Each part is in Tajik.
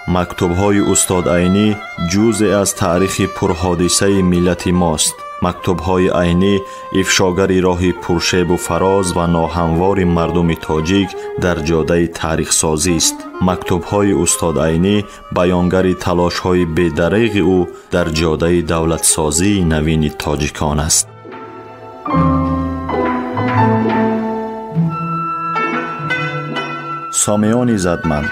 Мактубҳои устод Айнӣ ҷузъе аз таърихи пурҳодисаи миллати мост. Мактубҳои Айнӣ ифшогари роҳи пуршебу фароз ва ноҳамвори мардуми тоҷик дар ҷодаи таърихсозист. Мактубҳои устод Айнӣ баёнгари талошҳои бедареғи ӯ дар ҷодаи давлатсозии навини тоҷикон аст. Сомиёни задманд,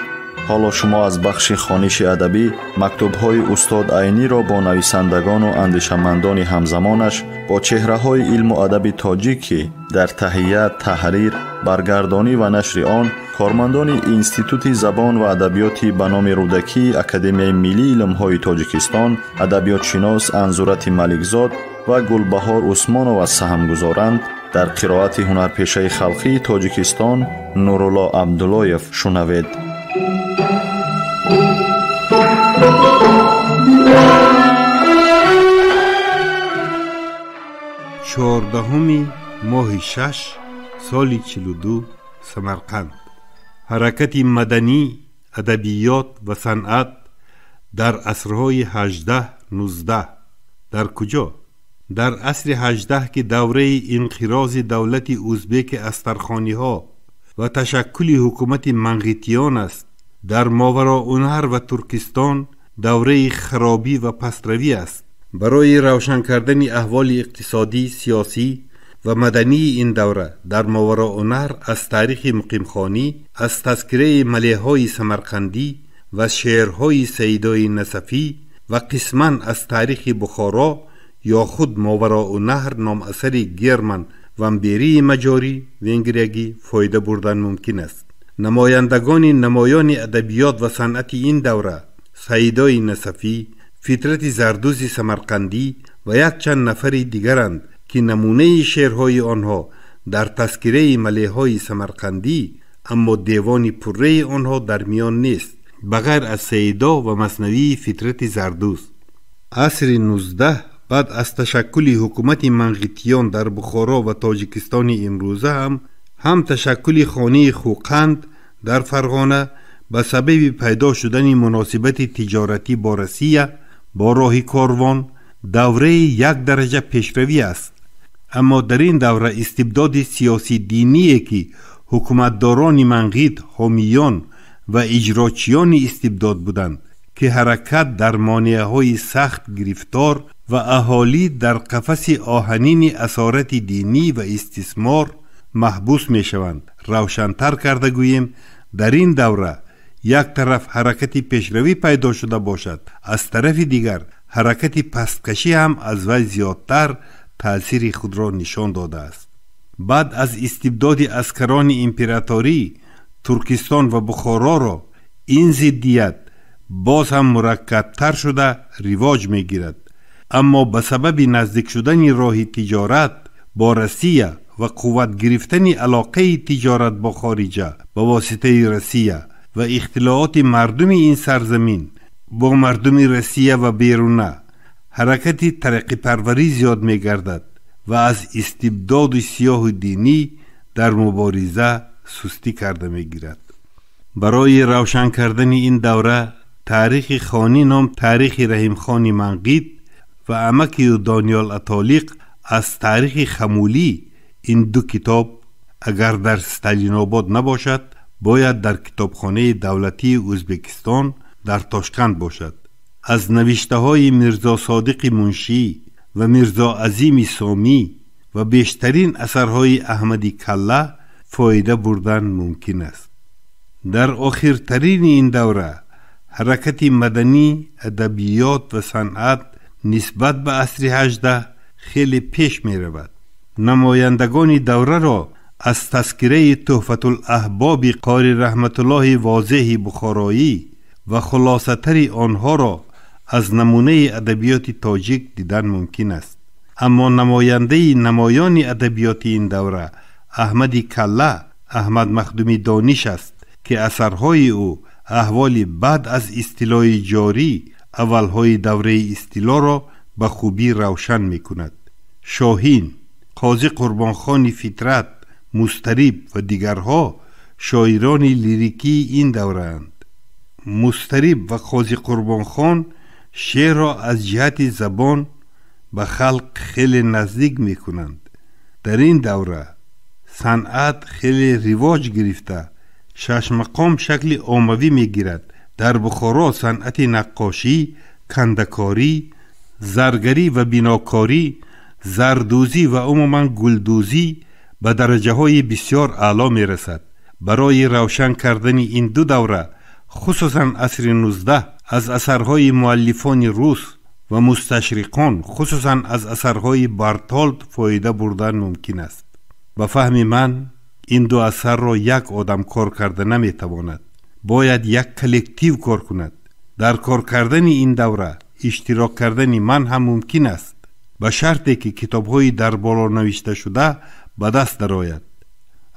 ҳоло шумо аз бахши хониши адабӣ мактубҳои устод Айниро бо нависандагону андешамандони ҳамзамонаш, бо чеҳраҳои илму адаби тоҷик, ки дар таҳия, таҳрир, баргардонӣ ва нашри он кормандони Институти забон ва адабиёти ба номи Рӯдакии Академияи миллии илмҳои Тоҷикистон, адабиётшинос Анзурати Маликзод ва Гулбаҳор Усмонова саҳм гузоранд, дар қироати ҳунарпешаи халқии Тоҷикистон Нурулло Абдуллоев шунавед. 14 моҳи 6 соли 42, Самарқанд. Ҳаракати маданӣ, адабиёт ва санъат дар асрҳои 18-19 дар куҷо? Дар асри 18, ки давраи инқирози давлати узбеки астархониҳо ва ташаккули ҳукумати манғитиён аст, дар Мовароуннаҳр ва Туркистон давраи харобӣ ва пастравӣ аст. Барои равшан кардани аҳволи иқтисодӣ, сиёсӣ ва мадании ин давра дар Мовароуннаҳр аз таърихи муқимхонӣ, аз тазкираи малеҳҳои самарқандӣ ва шеърҳои Саидои Насафӣ ва қисман аз таърихи Бухоро ё худ Мовароуннаҳр номасари Герман Вамберии маҷорӣ венгриягӣ фоида бурдан мумкин аст. Намояндагони намоёни адабиёт ва санъати ин давра Саидои Насафӣ, Фитрати Зардузи Самарқандӣ ва якчанд нафари дигаранд, ки намунаи шеърҳои онҳо дар тазкираи малеҳҳои самарқандӣ, аммо девони пурраи онҳо дар миён нест, ба ғайр аз Саидо ва маснавии Фитрати Зардуз. Асри 19 баъд аз ташаккули ҳукумати манғитиён дар Бухоро ва Тоҷикистони имрӯза ҳам ташаккули хонаи Хӯқанд дар Фарғона ба сабаби пайдо шудани муносибати тиҷоратӣ бо Россия бо роҳи корвон давраи як дараҷа пешравӣ аст. Аммо дар ин давра истибдоди сиёсӣ-диние, ки ҳукуматдорони манғит, ҳомиён ва иҷрочиёни истибдод буданд, ки ҳаракат дар монеаҳои сахт гирифтор ва аҳолӣ дар қафаси оҳанини асорати динӣ ва истисмор маҳбус мешаванд. Равшантар карда гӯем, дар ин давра як тараф ҳаракати пешравӣ пайдо шуда бошад, аз тарафи дигар ҳаракати пасткашӣ ҳам аз вай зиёдтар таъсири худро нишон додааст. Баъд аз истибдоди аскарони императорӣ Туркистон ва Бухороро ин зиддият боз ҳам мураккабтар шуда ривоҷ мегирад. Аммо ба сабаби наздик шудани роҳи тиҷорат бо Россия ва қувват гирифтани алоқаи тиҷорат бо хориҷа ба воситаи Россия ва ихтилооти мардуми ин сарзамин бо мардуми Россия ва беруна, ҳаракати тараққипарварӣ зиёд мегардад ва аз истибдоди сиёҳу динӣ дар мубориза сустӣ карда мегирад. Барои равшан кардани ин давра таърихи хонӣ ном таърихи Раҳимхони Манғит ва амаки Дониёл Атолиқ аз таърихи Хамулӣ, ин ду китоб агар дар Сталинобод набошад, бояд дар китобхонаи давлатии Ӯзбекистон дар Тошканд бошад. Аз навиштаҳои Мирзо Содиқи Муншӣ ва Мирзо Азими Сомӣ ва бештарин асарҳои Аҳмади Калла фоида бурдан мумкин аст. Дар охиртарини ин давра ҳаракати маданӣ, адабиёт ва санъат нисбат ба асри 18 хеле пеш меравад. Намояндагони давраро аз тазкираи Туҳфатулаҳбоби Қори Раҳматуллоҳи Возеҳи Бухороӣ ва хулосатари онҳоро аз намунаи адабиёти тоҷик дидан мумкин аст. Аммо намояндаи намоёни адабиёти ин давра Аҳмади Калла, Аҳмад Махдуми Дониш аст, ки асарҳои ӯ аҳволи баъд аз истилои ҷорӣ, аввалҳои давраи истилоро ба хубӣ равшан мекунад. Шоҳин, Қозӣ Қурбонхони Фитрат, Мустариб ва дигарҳо шоирони лирикии ин давраанд. Мустариб ва Қози Қурбонхон шеърро аз ҷиҳати забон ба халқ хеле наздик мекунанд. Дар ин давра санъат хеле ривоҷ гирифта, шашмақом шакли оммавӣ мегирад. Дар Бухоро санъати наққошӣ, кандакорӣ, заргарӣ ва бинокорӣ, зардӯзӣ ва умуман гулдӯзӣ ба дараҷаҳои бисёр аъло мерасад. Барои равшан кардани ин ду давра, хусусан асри 19, аз асарҳои муаллифони рус ва мусташриқон, хусусан аз асарҳои Бартолд фоида бурдан мумкин аст. Ба фаҳми ман, ин ду асарро як одам кор карда наметавонад. Бояд як коллектив кор кунад. Дар кор кардани ин давра иштирок кардани ман ҳам мумкин аст, ба шарте ки китобҳои дар боло навишташуда ба даст дарояд.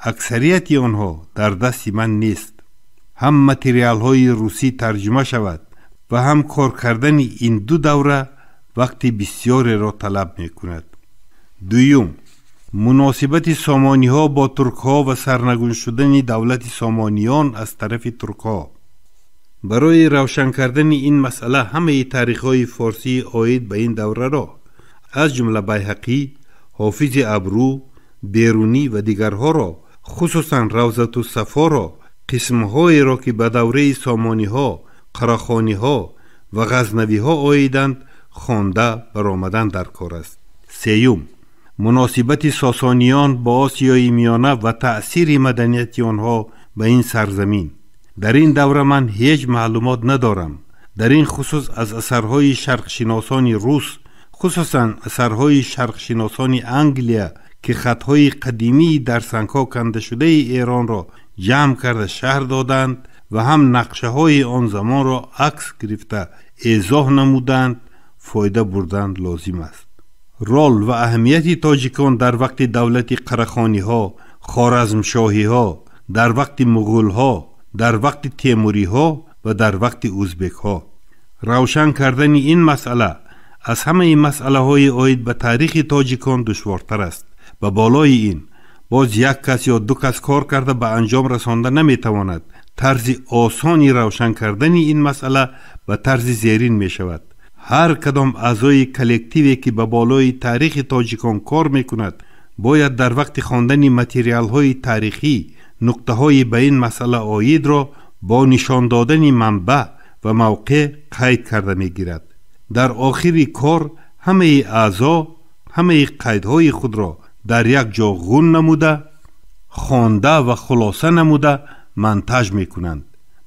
Аксарияти онҳо дар дасти ман нест. Ҳам материалҳои русӣ тарҷума шавад ва ҳам кор кардани ин ду давра вақти бисёреро талаб мекунад. Дуюм, муносибати сомониҳо бо туркҳо ва сарнагун шудани давлати сомониён аз тарафи туркҳо. Барои равшан кардани ин масъала ҳамаи таърихҳои форсии оид ба ин давраро, аз ҷумла Байҳақӣ, Ҳофизи Абрӯ, Берунӣ ва дигарҳоро, хусусан Равзату Сафоро, қисмҳоеро ки ба давраи сомониҳо, қарахониҳо ва ғазнавиҳо оиданд, хонда баромадан дар кор аст. Сеюм, муносибати сосониён бо Осиёи Миёна ва таъсири маданияти онҳо ба ин сарзамин. Дар ин давра ман ҳеҷ маълумот надорам. Дар ин хусус аз асарҳои шарқшиносони рус, хусусан асарҳои шарқшиносони Англия, ки хатҳои қадимии дар сангҳо кандашудаи Эронро ҷамъ карда шаҳр доданд ва ҳам нақшаҳои он замонро акс гирифта эзоҳ намуданд, фоида бурдан лозим аст. Рол ва аҳамияти тоҷикон дар вақти давлати қарахониҳо, хоразмшоҳиҳо, дар вақти муғулҳо, дар вақти темуриҳо ва дар вақти узбекҳо. Равшан кардани ин масъала аз ҳамаи масъалаҳои оид ба таърихи тоҷикон душвортар аст. Ба болои ин боз як кас ё ду кас кор карда ба анҷом расонда наметавонад. Тарзи осони равшан кардани ин масъала ба тарзи зерин мешавад. Ҳар кадом аъзои коллективе ки ба болои таърихи тоҷикон кор мекунад, бояд дар вақти хондани материалҳои таърихӣ нуқтаҳои ба ин масъала оидро бо нишон додани манбаъ ва мавқеъ қайд карда мегирад. Дар охири кор ҳамаи аъзо ҳамаи қайдҳои худро дар як ҷо ғун намуда, хонда ва хулоса намуда монтаж мекунанд.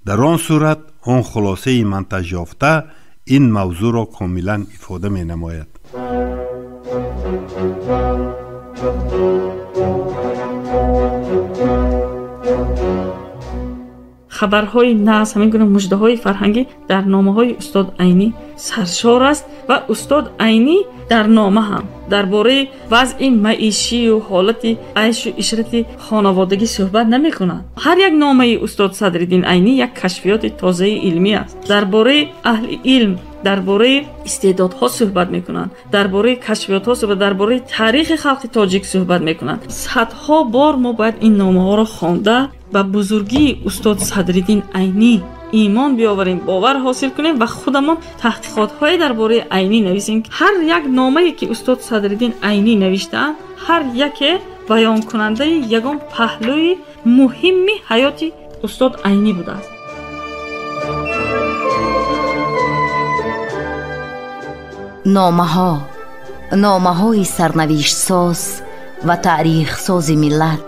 Дар он сурат он хулосаи монтажёфта ин мавзӯъро комилан ифода менамояд. Хабарҳои нағз, ҳамин гуна муждаҳои фарҳангӣ дар номаҳои устод Айнӣ саршор аст ва устод Айнӣ дар нома ҳам дар бораи вазъи маишию ҳолати айшу ишрати хонаводагӣ суҳбат намекунад. Ҳар як номаи устод Садриддин Айнӣ як кашфиёти тозаи илмӣ аст. Дар бораи аҳли илм, дар бораи истеъдодҳо суҳбат мекунанд, дар бораи кашфиётҳо суҳбат, дар бораи таърихи халқи тоҷик суҳбат мекунанд. Садҳо бор мо бояд ин номаҳоро хонда ба бузургии устод Садриддин Айнӣ имон биёварем, бовар ҳосил кунем ва худамон таҳқиқотҳое дар бораи Айнӣ нависем. Ҳар як номае ки устод Садриддин Айнӣ навиштаанд, ҳар яке баёнкунандаи ягон паҳлӯи муҳимми ҳаёти устод Айнӣ будааст. Номаҳо, номаҳои сарнавиштсоз ва таърихсози миллат.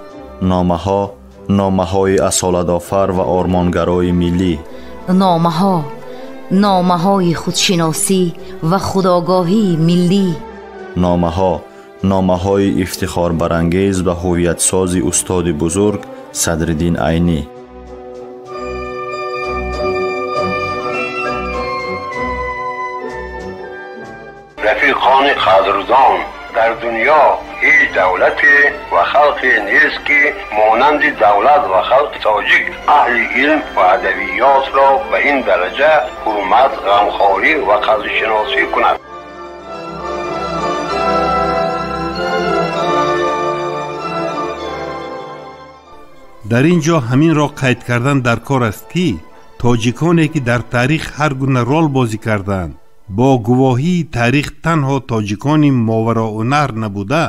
Номаҳо, номаҳои асолатофар ва ормонгарои миллӣ. Номаҳо, номаҳои худшиносӣ ва худогоҳии миллӣ. Номаҳо, номаҳои ифтихорбарангез ва ҳувиятсози устоди бузург Садриддин Айнӣ. Рафиқони қадрдон, дар дунё ҳеҷ давлате ва халқе нест ки монанди давлат ва халқи тоҷик аҳли илм ва адабиётро ба ин дараҷа ҳурмат, ғамхорӣ ва қадршиносӣ кунад. Дар ин ҷо ҳаминро қайд кардан дар кор аст ки Тоҷиконе ки дар таърих ҳар гуна рол бозӣ кардаанд, бо гувоҳии таърих танҳо тоҷикони Мовароуннаҳр набуда,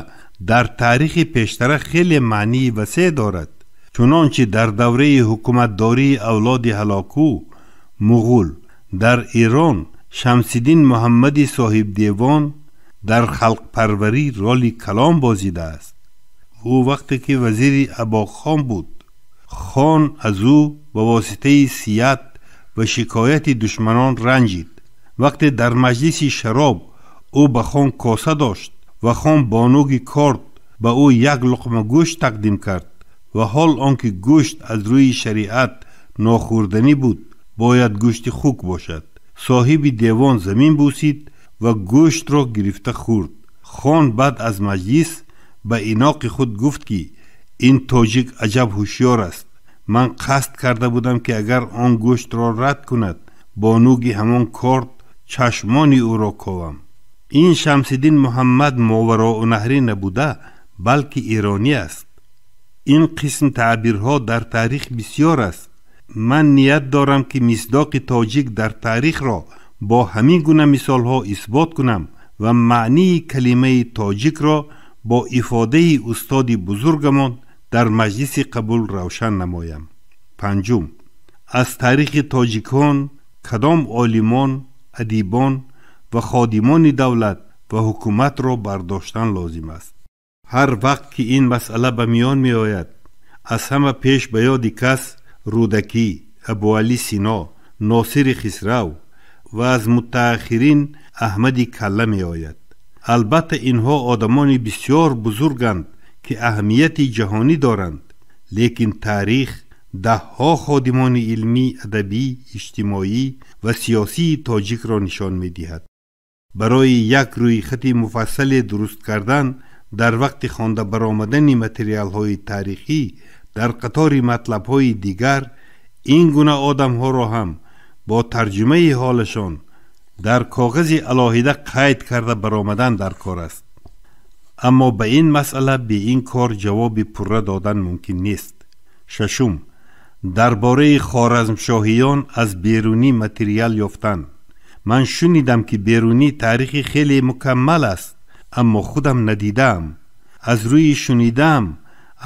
дар таърихи пештара хеле маънии васеъ дорад. Чунончи дар давраи ҳукуматдории авлоди Ҳалоку муғул дар Эрон Шамсиддин Муҳаммади соҳибдевон дар халқпарварӣ роли калон бозидааст. Ӯ вақте ки вазири Абохон буд, хон аз ӯ ба воситаи сият ва шикояти душманон ранҷид. Вақте дар маҷлиси шароб ӯ ба хон коса дошт ва хон бо нӯги корд ба ӯ як луқма гӯшт тақдим кард ва ҳол он ки гӯшт аз рӯи шариат нохӯрданӣ буд, бояд гӯшти хук бошад. Соҳиби девон замин бусид ва гӯштро гирифта хӯрд. Хон баъд аз маҷлис ба иноқи худ гуфт ки ин тоҷик аҷаб ҳушёр аст. Ман қасд карда будам ки агар он гӯштро рад кунад, бо нӯги ҳамон корд чашмони ӯро ковам. Ин Шамсиддин Муҳаммад Мовароуннаҳрӣ набуда, балки эронӣ аст. Ин қисм таъбирҳо дар таърих бисёр аст. Ман ният дорам ки мисдоқи тоҷик дар таърихро бо ҳамин гуна мисолҳо исбот кунам ва маънии калимаи тоҷикро бо ифодаи устоди бузургамон дар маҷлиси қабул равшан намоям. Панҷум, аз таърихи тоҷикон кадом олимон, адибон ва ходимони давлат ва ҳукуматро бардоштан лозим аст. Ҳар вақт ки ин масъала ба миён меояд, аз ҳама пеш ба ёди кас Рӯдакӣ, Абуалӣ Сино, Носири Хисрав ва аз мутааххирин Аҳмади Калла меояд. Албатта инҳо одамони бисёр бузурганд ки аҳамияти ҷаҳонӣ доранд, лекин таърих даҳҳо ходимони илмӣ, адабӣ, иҷтимоӣ ва сиёсии тоҷикро нишон медиҳад. Барои як рӯйхати муфассале дуруст кардан дар вақти хонда баромадани материалҳои таърихӣ дар қатори матлабҳои дигар ин гуна одамҳоро ҳам бо тарҷумаи ҳолашон дар коғази алоҳида қайд карда баромадан дар кор аст. Аммо ба ин масъала бе ин кор ҷавоби пурра додан мумкин нест. Шашум, дар бораи хоразмшоҳиён аз Берунӣ материал ёфтан. Ман шунидам ки Берунӣ таърихи хеле мукаммал аст, аммо худам надидаам. Аз рӯи шунидаам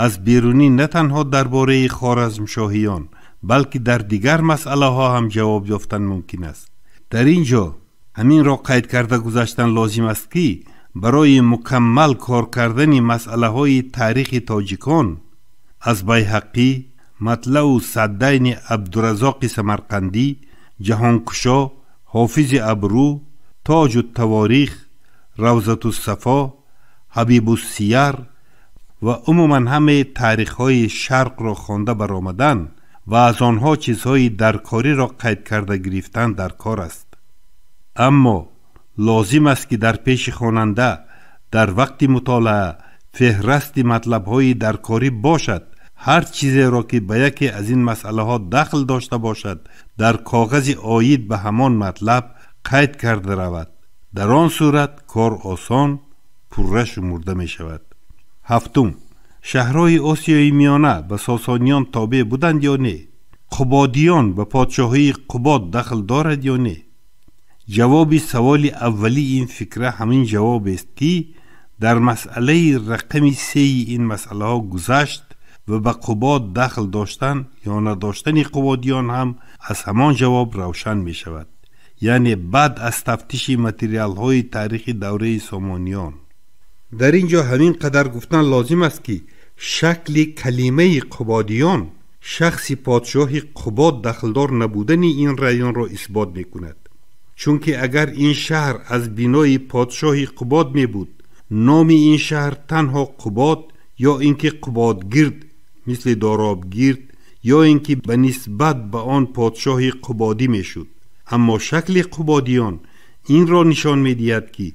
аз Берунӣ на танҳо дар бораи хоразмшоҳиён, балки дар дигар масъалаҳо ҳам ҷавоб ёфтан мумкин аст. Дар ин ҷо ҳаминро қайд карда гузаштан лозим аст ки барои мукаммал кор кардани масъалаҳои таърихи тоҷикон аз Байҳақӣ, Матлау Саддайни Абдуразоқи Самарқандӣ, Ҷаҳонкушо, Ҳофизи Абрӯ, Тоҷу Таворих, Равзатуссафо, Ҳабибуссияр ва умуман ҳамаи таърихҳои шарқро хонда баромадан ва аз онҳо чизҳои даркориро қайд карда гирифтан дар кор аст. Аммо лозим аст ки дар пеши хонанда дар вақти мутолаа феҳрасти матлабҳои даркорӣ бошад. Ҳар чизеро ки ба яке аз ин масъалаҳо дахл дошта бошад, дар коғази оид ба ҳамон матлаб қайд карда равад. Дар он сурат кор осон, пурра шумурда мешавад. Ҳафтум, шаҳрҳои Осиёи Миёна ба сосониён тобеъ буданд ё не? Қубодиён ба подшоҳии Қубод дахл дорад ё не? Ҷавоби саволи аввалии ин фикра ҳамин ҷавобест ки дар масъалаи рақами сеи ин масъалаҳо гузашт ва ба Қубод дахл доштан ё надоштани қубодиён ҳам аз ҳамон ҷавоб равшан мешавад. Яъне баъд аз тафтиши материалҳои таърихи давраи сомониён. Дар ин ҷо ҳамин қадар гуфтан лозим аст ки шакли калимаи қубодиён шахси подшоҳи Қубод дахлдор набудани ин районро исбот мекунад. Чунки агар ин шаҳр аз бинои подшоҳи Қубод мебуд, номи ин шаҳр танҳо Қубод ё ин ки Қубодгирд мисли Доробгирд ё ин ки ба нисбат ба он подшоҳи Қубодӣ мешуд. Аммо шакли қубодиён инро нишон медиҳад ки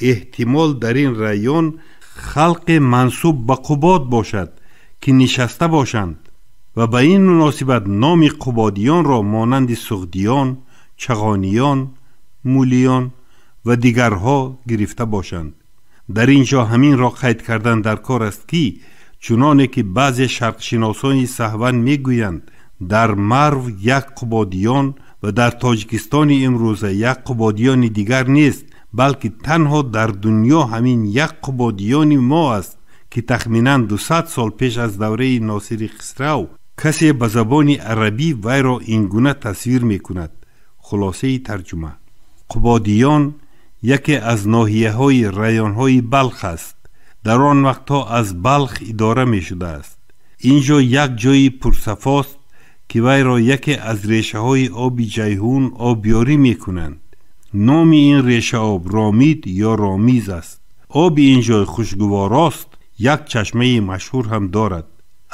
эҳтимол дар ин район халқи мансуб ба Қубод бошад ки нишаста бошанд ва ба ин муносибат номи қубодиёнро монанди суғдиён, чағониён, мулиён ва дигарҳо гирифта бошанд. Дар ин ҷо ҳаминро қайд кардан дар кор аст ки чуноне ки баъзе шарқшиносони саҳван мегӯянд, Дар Марв як Қубодиён ва дар Тоҷикистони имрӯза як Қубодиёни дигар нест, балки танҳо дар дунё ҳамин як Қубодиёни мо аст, ки тахминан 200 сол пеш аз давраи Носири Хисрав касе ба забони арабӣ вайро ин гуна тасвир мекунад. Хулосаи тарҷума: Қубодиён яке аз ноҳияҳои районҳои Балх аст. Дар он вақтҳо аз Балх идора мешудааст. Ин ҷо як ҷои пурсафост, ки вайро яке аз решаҳои оби Ҷайҳун обёрӣ мекунанд. Номи ин решаоб Ромид ё Ромиз аст. Оби ин ҷой хушгуворост, як чашмаи машҳур ҳам дорад.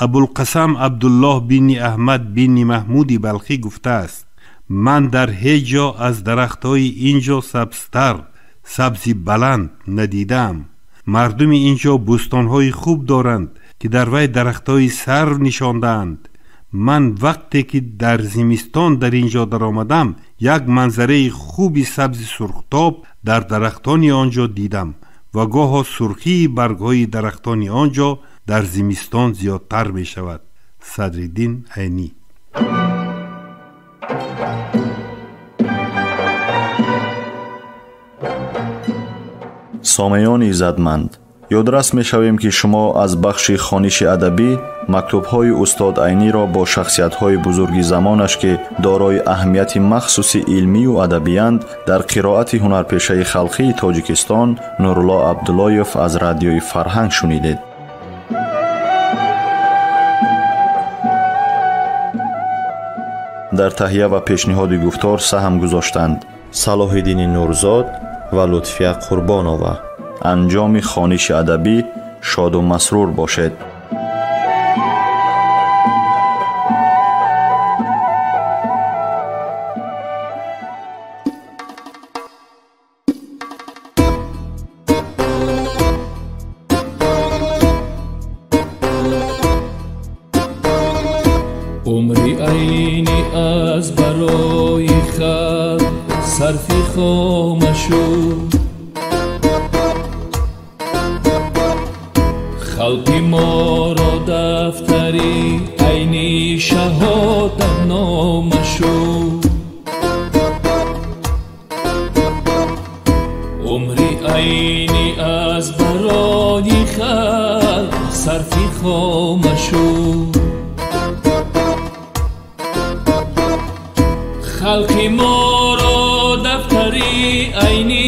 Абулқасам Абдуллоҳ бини Аҳмад бини Маҳмуди Балхӣ гуфтааст: ман дар ҳеҷ ҷо аз дарахтҳои ин ҷо сабзтар, сабзи баланд надидаам. Мардуми ин ҷо бӯстонҳои хуб доранд, ки дар вай дарахтҳои сарв нишондаанд. Ман вақте ки дар зимистон дар ин ҷо даромадам, як манзараи хуби сабзи сурхтоб дар дарахтони он ҷо дидам ва гоҳо сурхии баргҳои дарахтони он ҷо дар зимистон зиёдтар мешавад. Садриддин Айнӣ. Сомеёни иззатманд, ёдрас мешавем, ки шумо аз бахши хониши адабӣ мактубҳои устод Айниро бо шахсиятҳои бузурги замонаш, ки дорои аҳамияти махсуси илмию адабиянд, дар қироати ҳунарпешаи халқии Тоҷикистон Нурулло Абдуллоев аз радиои Фарҳанг шунидед. Дар таҳия ва пешниҳоди гуфтор саҳм гузоштанд Салоҳиддини Нурзод ва Лутфия Қурбонова. Анҷоми хониши адабӣ шоду масрур бошед. Умри Айнӣ аз барои халқ сарфи хома шуд. Халқи моро дафтари Айнӣ шаҳодатнома шуд. Умри Айнӣ аз барои халқ сарфи хома шуд. Халқи моро дафтари Айнӣ